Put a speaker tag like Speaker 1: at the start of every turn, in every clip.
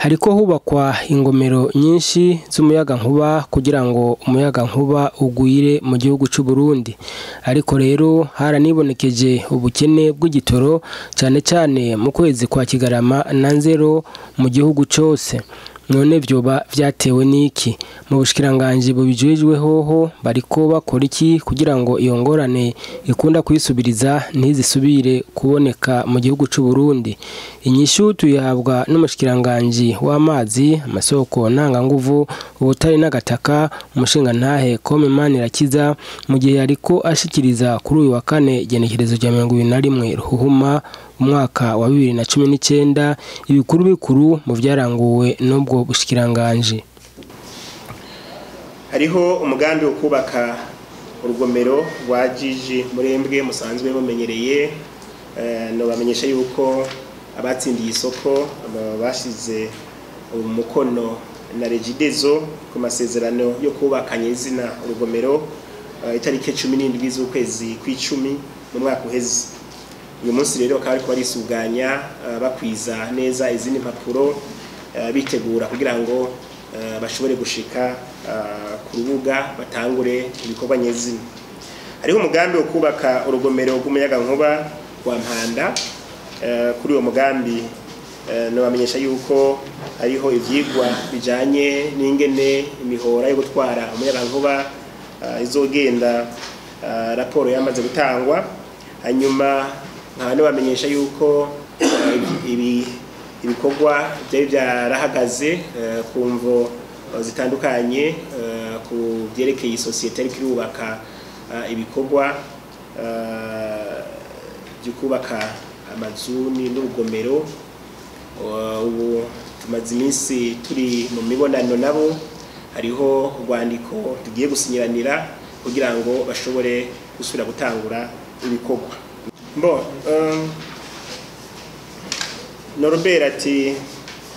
Speaker 1: Hariko hubakwa ingomero nyinshi z'umuyagankuba kugira ngo umuyagankuba ugwire mu gihugu c'u Burundi. Ariko rero haranibonekeje ubukene bw'igitoro cane cane mu kwezi kwa Kigarama na Nzero mu gihugu cose. None vyoba vyatewe n'iki? Mu bushikiranganji bubijejwe hoho bariko bakora iki kugira ngo iyo ngorane ikunda kwisubiriza ntizisubire kuboneka mu gihugu c'u Burundi? Inyishu tuyihabwa n'umushikiranganji w'amazi, amasoko ntanganguvu, ubutare n'agataka, umushingantahe Come Manirakiza, mu gihe yariko ashikiriza kuri uyu wa kane igenekerezo rya 21 Ruhuhuma umwaka wa 2019 ibikuru bikuru mu vyaranguwe n'ubwo bushikiranganji.
Speaker 2: Hariho umugambi wo kubaka urugomero rwa Jiji Murembwe musanzwe mumenyereye. No bamenyesha yuko abatsindiye isoko bashize umukono na Regideso ku masezerano yo kubaka nyezina urugomero itariki 17 z'ukwezi kw'icumi mu mwaka uheze. Uyu munsi rero bakaba bariko barisuganya, bakwiza neza izindi mpapuro, bitegura kugira ngo bashobore gushika ku rubuga batangure ibikorwa nyezina. Hariho umugambi wo kubaka urugomero rw'umuyagankuba wa Mpanda. Kuri uwo mugambi nobamenyesha yuko hariho ivyigwa bijanye n'ingene imihora yo gutwara umuyagankuba izogenda, raporo yamaze gutangwa. Hanyuma nkaba nobamenyesha yuko ibikorwa byari byarahagaze ku mvo zitandukanye ku byerekeye isosiyete ariko irubaka ibikorwa byo kubaka amazu n'urugomero. Ubu tumaze iminsi turi mu mibonano nabo, hariho urwandiko tugiye gusinyiranira kugira ngo bashobore gusubira gutangura ibikorwa. Norbert ati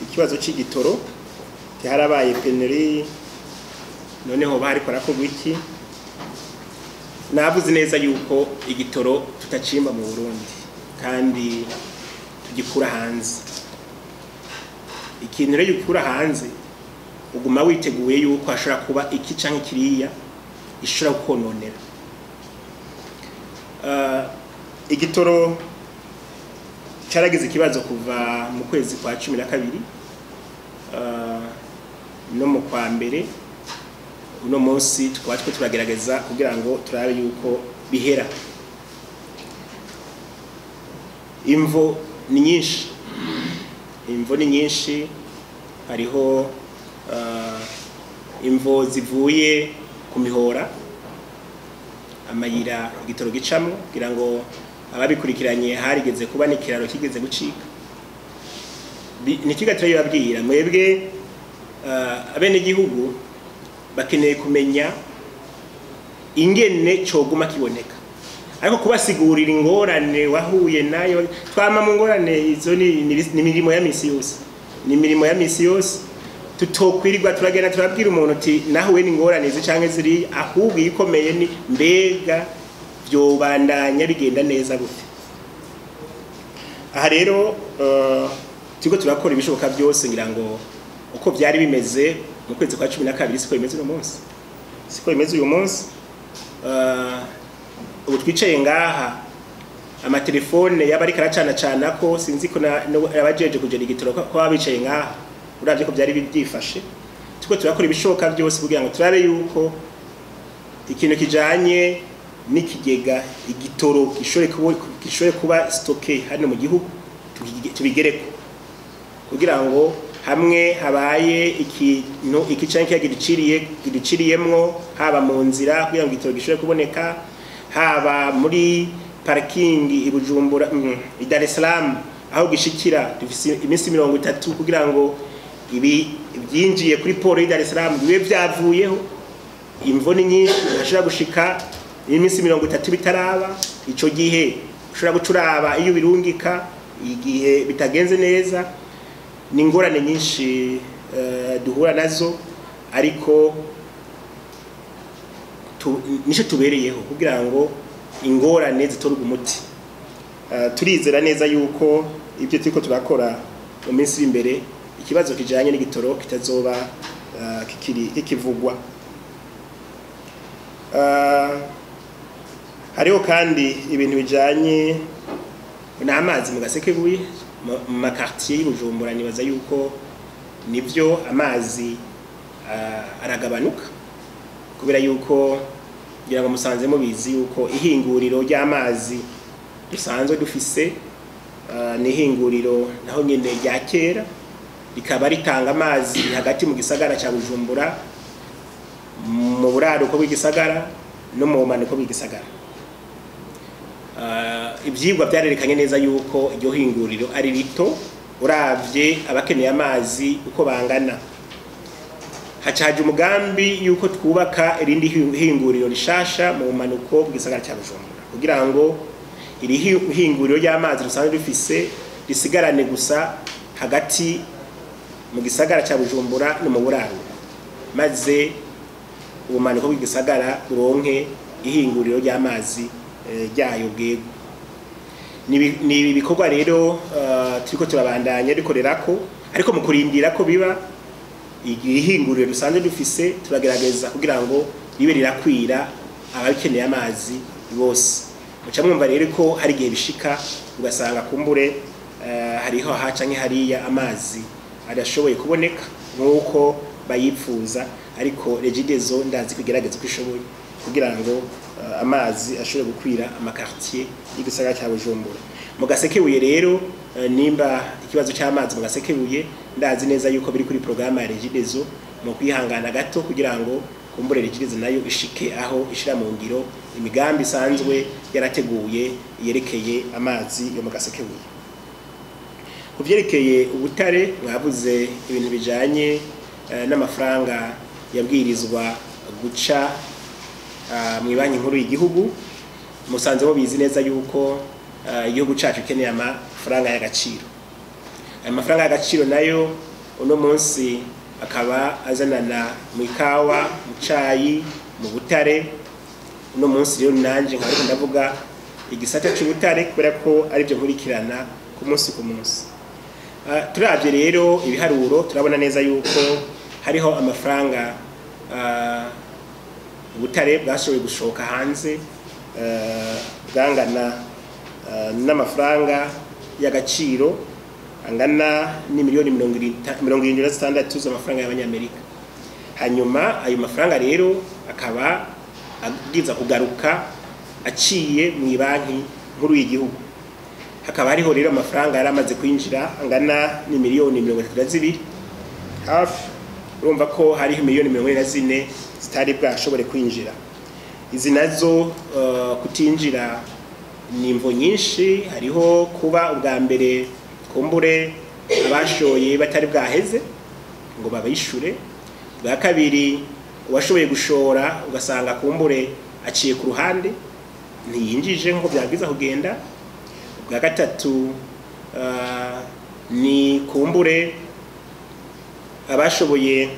Speaker 2: ikibazo c'igitoro harabaye pénurie, noneho bariko barakorwa iki? Navuze neza yuko igitoro tutacimba mu Burundi kandi tugikura hanze. Ikintu rero gikura hanze uguma witeguye yuko hashobora kuba iki canke kiriya ishobora kukononera. Igitoro caragize ikibazo kuva mu kwezi kwa 12 no mu kwa mbere. Uno munsi tukaba turiko turagerageza kugira ngo turabe yuko bihera. Imvo ni nyinshi, imvo ni nyinshi. Hariho imvo zivuye ku mihora, amayira igitoro gicamwo, kugira ngo ababikurikiranye harigeze kuba n'ikiraro kigeze gucika. Nikiga turabibabwira mwebwe abenegihugu bakeneye kumenya ingene coguma kiboneka, ariko kubasigurira ingorane wahuye nayo, twama mu ngorane izo ni imirimo ya misi yose, ni imirimo ya misi yose. Tutokwirirwa turagenda turabwira umuntu uti nahuye n'ingorane izi canke ziri, ahubwo iyikomeye ni mbega vyobandanya bigenda neza gute. Aha rero turiko turakora ibishoboka byose ngira ngo uko vyari bimeze mu kwezi kwa 12 siko bimeze uyu munsi, siko bimeze uyu munsi. Ubu twicaye ngaha amatelefone yaba ariko aracana cana ko sinzi ko abajeje kugera igitoro ko babicaye ngaha, uravye ko byari byifashe. Turiko turakora ibishoboka byose kugira ngo turabe yuko ikintu kijanye n'ikigega igitoro gishobore kuba stocké hano mu gihugu tubigereko, kugira ngo hamwe habaye ikintu iki canke giciriyemwo, haba mu nzira kugira ngo igitoro gishobore kuboneka, haba muri parking i Bujumbura, i Dar es Salaam aho gishikira dufise iminsi 30 kugira ngo ibi byinjiye kuri port y'i Dar es Salaam bibe vyavuyeho. Imvo ni nyinshi, hashobora gushika iminsi 30 bitaraba. Ico gihe ushobora gucuraba iyo birungika igihe bitagenze neza. Ni ingorane nyinshi duhura nazo, ariko nico tubereyeho kugira ngo ingorane zitorwe umuti. Turizera neza yuko ibyo turiko turakora mu minsi iri imbere ikibazo kijanye n'igitoro kitazoba kikiri kikivugwa. Hariho kandi ibintu bijanye n'amazi mu Gasekebuye, mu makartier y'Ibujumbura. Nibaza yuko nivyo amazi aragabanuka, kubera yuko ngira ngo musanze mubizi yuko ihinguriro ry'amazi dusanzwe dufise ni ihinguriro naho nyene rya kera, rikaba ritanga amazi hagati mu gisagara ca Bujumbura, mu buraruko bw'igisagara no mu bumanuko bw'igisagara. Ivyigwa vyarerekanye neza yuko iryo hinguriro ari rito uravye abakeneye amazi uko bangana. Hacaje umugambi yuko twubaka irindi hinguriro rishasha mu bumanuko bw'igisagara ca Bujumbura, kugira ngo iri hinguriro ry'amazi rusanzwe rifise risigarane gusa hagati mu gisagara ca Bujumbura no mu buraruko, maze ubumanuko bw'igisagara buronke ihinguriro ry'amazi ryayo bwego. Ni ibikorwa rero turiko turabandanya dukorerako, ariko mu kurindira ko biba ihinguriro rusanzwe dufise turagerageza kugira ngo ribe rirakwira abakeneye amazi bose. Muca mwumva rero ko hari igihe bishika ugasanga kumbure hariho aha canke hariya amazi adashoboye kuboneka nk'uko bayipfuza, ariko Regideso ndazi kugerageza uko ishoboye kugira ngo amazi ashobore gukwira amakartier y'igisagara cya Bujumbura. Mu Gasekebuye rero nimba ikibazo cy'amazi mu Gasekebuye ndazi neza yuko biri kuri programme ya Regideso, mu kwihangana gato kugira ngo kumbure Regideso nayo ishike aho ishira mu ngiro imigambi isanzwe yarateguye yerekeye amazi yo mu Gasekebuye. Ku vyerekeye ubutare mwavuze ibintu bijanye n'amafaranga yabwirizwa guca mu banki nkuru y'igihugu. Musanze mubizi neza yuko igihugu cacu keneye amafaranga y'agaciro. Ayo mafaranga y'agaciro nayo uno munsi akaba azanana mu ikawa, mu cayi, mu butare. Uno munsi rero nanje nkariko ndavuga igisata c'ubutare kubera ko arivyo nkurikirana ku munsi ku munsi. Turavye rero ibiharuro turabona neza yuko hariho amafaranga ubutare bwashoboye gushoka hanze bwangana n'amafaranga y'agaciro angana ni miliyoni 76 z'amafaranga y'abanyamerika. Hanyuma ayo mafaranga rero akaba abwiza kugaruka aciye mu banki nkuru y'igihugu. Hakaba hariho rero amafaranga yaramaze kwinjira angana ni miliyoni 32 hafi. Urumva ko hariho miliyoni 44 zitari bwashobore kwinjira. Izi nazo kutinjira ni imvo nyinshi. Hariho kuba ubwa mbere kumbure abashoye batari bwaheze ngo babishure, bwa kabiri uwashoboye gushora ugasanga kumbure aciye ku ruhande ntiyinjije nko byabwiza kugenda, bwa gatatu ni kumbure abashoboye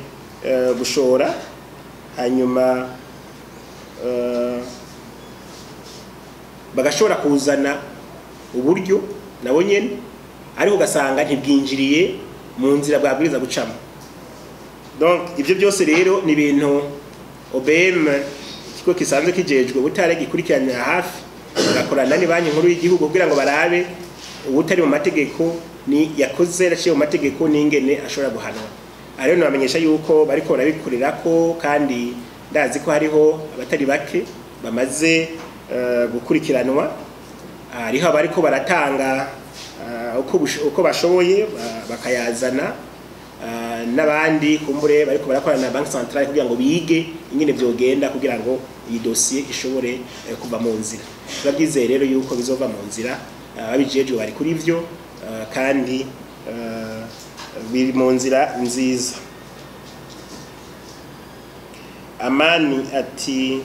Speaker 2: gushora hanyuma bagashobora kuzana uburyo nabo nyene, ariko ugasanga ntibwinjiriye mu nzira bwabwiriza gucamo. Donc ivyo byose rero ni ibintu OBM, ikigo kisanzwe kijejwe ubutare, gikurikiranira hafi, bagakorana ni banki nkuru y'igihugu kugira ngo barabe ubutari mu mategeko ni yakoze yaciye mu mategeko n'ingene ashobora guhanwa. Rero nabamenyesha yuko bariko barabikorerako, kandi ndazi ko hariho abatari bake bamaze gukurikiranwa. Hariho abariko baratanga uko bashoboye bakayazana, n'abandi kumbure bariko barakorana na Banque Centrale kugira ngo bige ingene vyogenda kugira ngo iyi dossier ishobore kuva mu nzira. Turabyizeye rero yuko bizova mu nzira, ababijejwe bari kuri ivyo kandi biri mu nzira nziza. Amani ati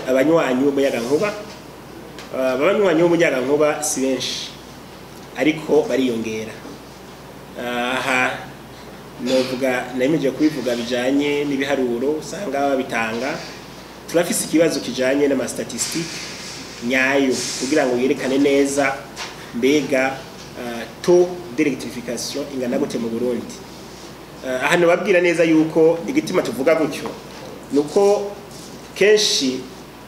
Speaker 2: abanywanyi b'umuyagankuba, abanywanyi b'umuyagankuba si benshi ariko bariyongera. Aha novuga nayemeje kubivuga bijanye n'ibiharuro usanga babitanga. Turafise ikibazo kijanye n'ama statistique nyayo kugira ngo yerekane neza mbega to d'électrification ingana gute mu Burundi. Hano babwira neza yuko igitima tuvuga gutyo nuko kenshi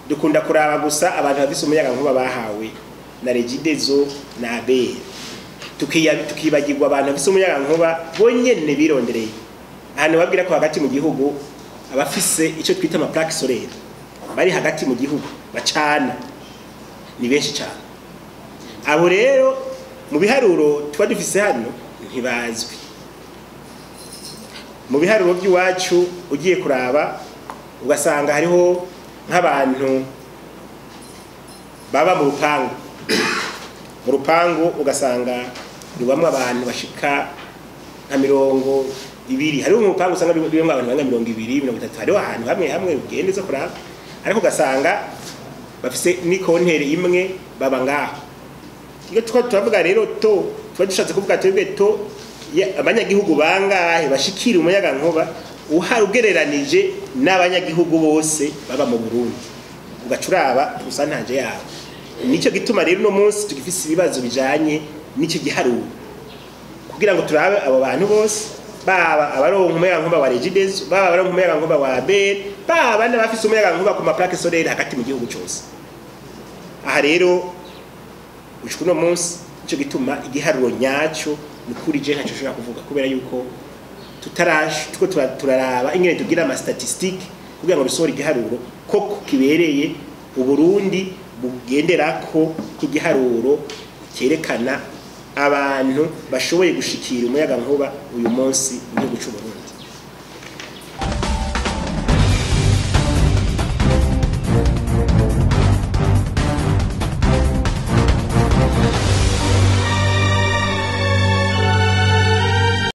Speaker 2: dukunda kuraba gusa abantu bafise umuyaga nkuba bahawe na Regideso na ABR, tukibagirwa abantu bafise umuyaga nkuba bonyene birondereye. Hano babwira ko hagati mu gihugu abafise ico twita ama plaques solaires bari hagati mu gihugu bacana ni benshi cyane. Abo rero mu biharuro tuba dufise hano ntibazwi. Mu biharuro by'iwacu ugiye kuraba ugasanga hariho nk'abantu baba mu rupangu, mu rupangu ugasanga rubamwe abantu bashika nka 20. Hariho mu rupangu usanga rubamwe abantu banga 20, 30. Hariho ahantu hamwe hamwe ugende zo kuraba, ariko ugasanga bafise ni kontere imwe baba ngaho. Iyo turavuga rero to tuba dushatse kuvuga twebwe to abanyagihugu bangahe bashikira umuyaga nkuba ugereranije n'abanyagihugu bose baba mu Burundi, ugacuraba usantanje yabo. Nico gituma rero no munsi tugifise ibibazo bijanye n'icyo giharuro kugira ngo turabe abo bantu bose, baba abaronka umuyaga nkuba wa Regideso, baba abaronka umuyaga nkuba wa ABR, baba n'abafise umuyaga nkuba ku ma plaques solaires hagati mu gihugu cyose. Aha rero ushikuno munsi nico gituma igiharuro nyacyo nukuri je ntacyo ushobora kuvuga, kubera yuko tutarash tuko turaraba ingene tugira ama statistique kugira ngo bisohore igiharuro koko kibereye Uburundi bugenderako igiharuro cyerekana abantu bashoboye gushikira umuyaga nkuba uyu munsi mu gihugu cy'u Burundi.